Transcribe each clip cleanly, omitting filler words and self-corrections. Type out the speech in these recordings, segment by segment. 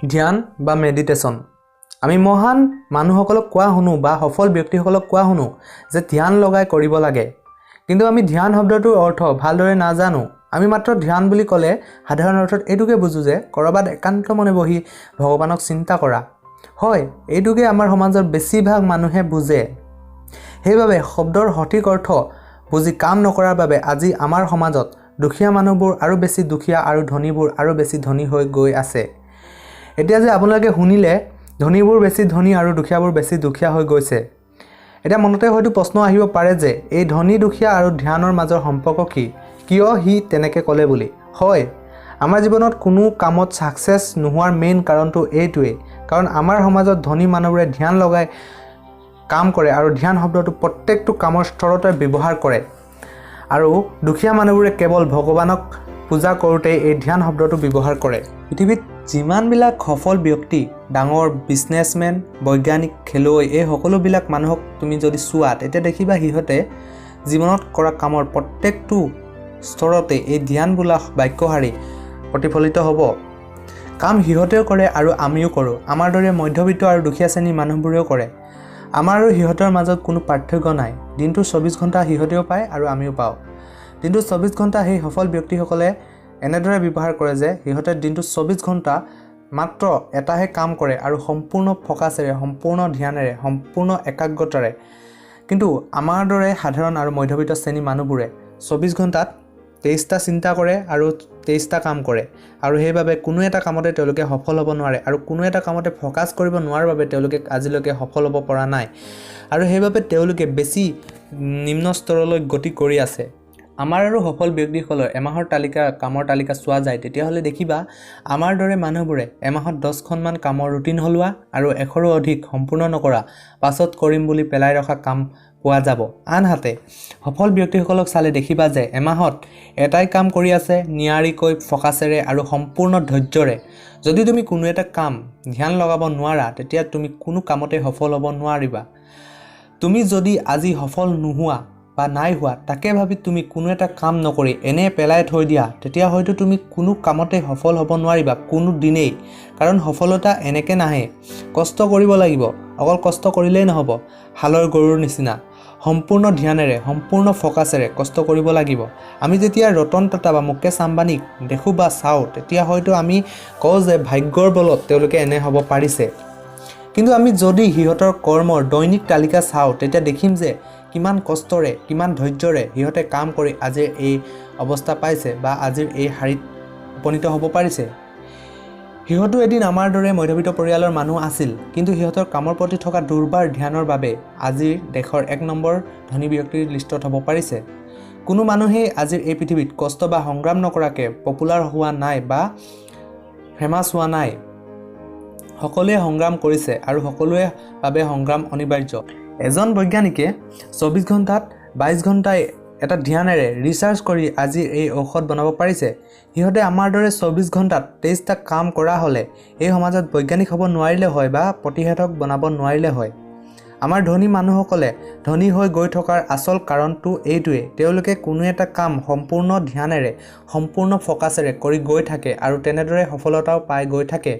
ধ্যান বা মেডিটেশ্যন। আমি মহান মানুহসকলক কোৱা শুনো বা সফল ব্যক্তিসকলক কোৱা শুনো যে ধ্যান লগাই কৰিব লাগে, কিন্তু আমি ধ্যান শব্দটোৰ অৰ্থ ভালদৰে নাজানো। আমি মাত্ৰ ধ্যান বুলি ক'লে সাধাৰণ অৰ্থত এইটোকে বুজোঁ যে ক'ৰবাত একান্ত মনে বহি ভগৱানক চিন্তা কৰা হয়। এইটোকে আমাৰ সমাজৰ বেছিভাগ মানুহে বুজে। সেইবাবে শব্দৰ সঠিক অৰ্থ বুজি কাম নকৰাৰ বাবে আজি আমাৰ সমাজত দুখীয়া মানুহবোৰ আৰু বেছি দুখীয়া আৰু ধনীবোৰ আৰু বেছি ধনী হৈ গৈ আছে। এতিয়া যে আপোনালোকে শুনিলে ধনীবোৰ বেছি ধনী আৰু দুখীয়াবোৰ বেছি দুখীয়া হৈ গৈছে, এতিয়া মনতে হয়তো প্ৰশ্ন আহিব পাৰে যে এই ধনী দুখীয়া আৰু ধ্যানৰ মাজৰ সম্পৰ্ক কি, কিয় সি তেনেকৈ ক'লে বুলি। হয়, আমাৰ জীৱনত কোনো কামত ছাকচেছ নোহোৱাৰ মেইন কাৰণটো এইটোৱেই। কাৰণ আমাৰ সমাজত ধনী মানুহবোৰে ধ্যান লগাই কাম কৰে আৰু ধ্যান শব্দটো প্ৰত্যেকটো কামৰ স্তৰতে ব্যৱহাৰ কৰে, আৰু দুখীয়া মানুহবোৰে কেৱল ভগৱানক পূজা কৰোঁতেই এই ধ্যান শব্দটো ব্যৱহাৰ কৰে। পৃথিৱীত যিমানবিলাক সফল ব্যক্তি, ডাঙৰ বিজনেছমেন, বৈজ্ঞানিক, খেলুৱৈ, এই সকলোবিলাক মানুহক তুমি যদি চোৱা তেতিয়া দেখিবা সিহঁতে জীৱনত কৰা কামৰ প্ৰত্যেকটো স্তৰতে এই ধ্যান বোলা বাক্যশাৰী প্ৰতিফলিত হ'ব। কাম সিহঁতেও কৰে আৰু আমিও কৰোঁ, আমাৰ দৰে মধ্যবিত্ত আৰু দুখীয়া শ্ৰেণীৰ মানুহবোৰেও কৰে। আমাৰ আৰু সিহঁতৰ মাজত কোনো পাৰ্থক্য নাই। দিনটো 24 ঘণ্টা সিহঁতেও পায় আৰু আমিও পাওঁ। দিনটো 24 ঘণ্টা সেই সফল ব্যক্তিসকলে এনেদৰে ব্যৱহাৰ কৰে যে সিহঁতে দিনটো 24 ঘণ্টা মাত্ৰ এটাহে কাম কৰে আৰু সম্পূৰ্ণ ফ'কাছেৰে, সম্পূৰ্ণ ধ্যানেৰে, সম্পূৰ্ণ একাগ্ৰতাৰে। কিন্তু আমাৰ দৰে সাধাৰণ আৰু মধ্যবিত্ত শ্ৰেণীৰ মানুহবোৰে 24 ঘণ্টাত 23টা চিন্তা কৰে আৰু 23টা কাম কৰে, আৰু সেইবাবে কোনো এটা কামতে তেওঁলোকে সফল হ'ব নোৱাৰে আৰু কোনো এটা কামতে ফ'কাছ কৰিব নোৱাৰাৰ বাবে তেওঁলোকে আজিলৈকে সফল হ'ব পৰা নাই, আৰু সেইবাবে তেওঁলোকে বেছি নিম্ন স্তৰলৈ গতি কৰি আছে। আমাৰ আৰু সফল ব্যক্তিসকলৰ এমাহৰ তালিকা, কামৰ তালিকা চোৱা যায় তেতিয়াহ'লে দেখিবা আমাৰ দৰে মানুহবোৰে এমাহত 10খনমান কামৰ ৰুটিন সলোৱা আৰু 100ৰো অধিক সম্পূৰ্ণ নকৰা, পাছত কৰিম বুলি পেলাই ৰখা কাম পোৱা যাব। আনহাতে সফল ব্যক্তিসকলক চালে দেখিবা যে এমাহত এটাই কাম কৰি আছে নিয়াৰিকৈ, ফ'কাছেৰে আৰু সম্পূৰ্ণ ধৈৰ্যৰে। যদি তুমি কোনো এটা কাম ধ্যান লগাব নোৱাৰা তেতিয়া তুমি কোনো কামতে সফল হ'ব নোৱাৰিবা। তুমি যদি আজি সফল নোহোৱা বা নাই হোৱা তাকে ভাবি তুমি কোনো এটা কাম নকৰি এনেই পেলাই থৈ দিয়া, তেতিয়া হয়তো তুমি কোনো কামতে সফল হ'ব নোৱাৰিবা কোনো দিনেই। কাৰণ সফলতা এনেকৈ নাহে, কষ্ট কৰিব লাগিব। অকল কষ্ট কৰিলেই নহ'ব, হালৰ গৰুৰ নিচিনা সম্পূৰ্ণ ধ্যানেৰে, সম্পূৰ্ণ ফ'কাছেৰে কষ্ট কৰিব লাগিব। আমি যেতিয়া ৰতন টাটা বা মুকেশ আম্বানীক দেখোঁ বা চাওঁ তেতিয়া হয়তো আমি কওঁ যে ভাগ্যৰ বলত তেওঁলোকে এনে হ'ব পাৰিছে, কিন্তু আমি যদি সিহঁতৰ কৰ্মৰ দৈনিক তালিকা চাওঁ তেতিয়া দেখিম যে কিমান কষ্টৰে, কিমান ধৈৰ্যৰে সিহঁতে কাম কৰি আজিৰ এই অৱস্থা পাইছে বা আজিৰ এই শাৰীত উপনীত হ'ব পাৰিছে। সিহঁতো এদিন আমাৰ দৰে মধ্যবিত্ত পৰিয়ালৰ মানুহ আছিল, কিন্তু সিহঁতৰ কামৰ প্ৰতি থকা দুৰ্বাৰ ধ্যানৰ বাবে আজিৰ দেশৰ 1 নম্বৰ ধনী ব্যক্তিৰ লিষ্টত হ'ব পাৰিছে। কোনো মানুহেই আজিৰ এই পৃথিৱীত কষ্ট বা সংগ্ৰাম নকৰাকৈ পপুলাৰ হোৱা নাই বা ফেমাছ হোৱা নাই। সকলোৱে সংগ্ৰাম কৰিছে আৰু সকলোৰে বাবে সংগ্ৰাম অনিবাৰ্য। এজন বৈজ্ঞানিকে 24 ঘণ্টাত 22 ঘণ্টাই এটা ধ্যানেৰে ৰিচাৰ্চ কৰি আজি এই ঔষধ বনাব পাৰিছে। সিহঁতে আমাৰ দৰে 24 ঘণ্টাত 23টা কাম কৰা হ'লে এই সমাজত বৈজ্ঞানিক হ'ব নোৱাৰিলে হয় বা প্ৰতিষেধক বনাব নোৱাৰিলে হয়। আমাৰ ধনী মানুহসকলে ধনী হৈ গৈ থকাৰ আচল কাৰণটো এইটোৱেই, তেওঁলোকে কোনো এটা কাম সম্পূৰ্ণ ধ্যানেৰে, সম্পূৰ্ণ ফ'কাছেৰে কৰি গৈ থাকে আৰু তেনেদৰে সফলতাও পাই গৈ থাকে।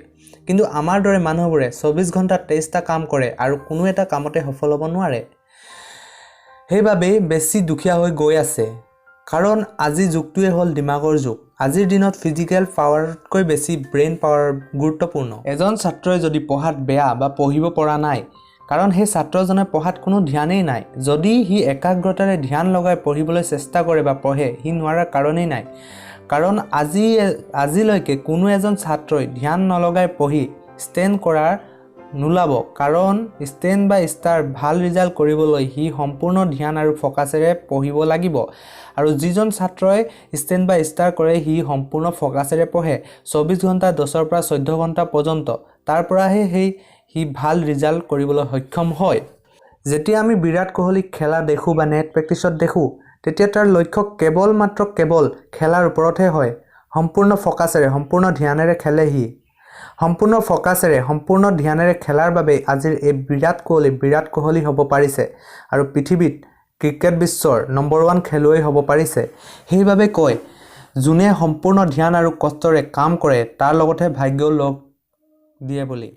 কিন্তু আমাৰ দৰে মানুহবোৰে 24 ঘণ্টাত 23টা কাম কৰে আৰু কোনো এটা কামতে সফল হ'ব নোৱাৰে, সেইবাবেই বেছি দুখীয়া হৈ গৈ আছে। কাৰণ আজিৰ যুগটোৱে হ'ল দিমাগৰ যুগ। আজিৰ দিনত ফিজিকেল পাৱাৰতকৈ বেছি ব্ৰেইন পাৱাৰ গুৰুত্বপূৰ্ণ। এজন ছাত্ৰই যদি পঢ়াত বেয়া বা পঢ়িব পৰা নাই, কাৰণ সেই ছাত্ৰজনে পঢ়াত কোনো ধ্যানেই নাই। যদি সি একাগ্ৰতাৰে ধ্যান লগাই পঢ়িবলৈ চেষ্টা কৰে বা পঢ়ে, সি নোৱাৰাৰ কাৰণেই নাই। কাৰণ আজিলৈকে কোনো এজন ছাত্ৰই ধ্যান নলগাই পঢ়ি ষ্টেণ্ড কৰাৰ নোলাব। কাৰণ ষ্টেণ্ড বা ষ্টাৰ ভাল ৰিজাল্ট কৰিবলৈ সি সম্পূৰ্ণ ধ্যান আৰু ফ'কাছেৰে পঢ়িব লাগিব, আৰু যিজন ছাত্ৰই ষ্টেণ্ড বা ষ্টাৰ কৰে সি সম্পূৰ্ণ ফ'কাছেৰে পঢ়ে 24 ঘণ্টা 10ৰ পৰা 14 ঘণ্টা পৰ্যন্ত, তাৰ পৰাহে সি ভাল ৰিজাল্ট কৰিবলৈ সক্ষম হয়। যেতিয়া আমি বিৰাট কোহলিক খেলা দেখোঁ বা নেট প্ৰেক্টিছত দেখোঁ তেতিয়া তাৰ লক্ষ্য কেৱল মাত্ৰ কেৱল খেলাৰ ওপৰতহে হয়। সম্পূৰ্ণ ফ'কাছেৰে, সম্পূৰ্ণ ধ্যানেৰে খেলে সি। সম্পূৰ্ণ ফ'কাছেৰে, সম্পূৰ্ণ ধ্যানেৰে খেলাৰ বাবেই আজিৰ এই বিৰাট কোহলি বিৰাট কোহলি হ'ব পাৰিছে আৰু পৃথিৱীত ক্ৰিকেট বিশ্বৰ নম্বৰ 1 খেলুৱৈ হ'ব পাৰিছে। সেইবাবে কয়, যোনে সম্পূৰ্ণ ধ্যান আৰু কষ্টৰে কাম কৰে তাৰ লগতহে ভাগ্যও লগ দিয়ে বুলি।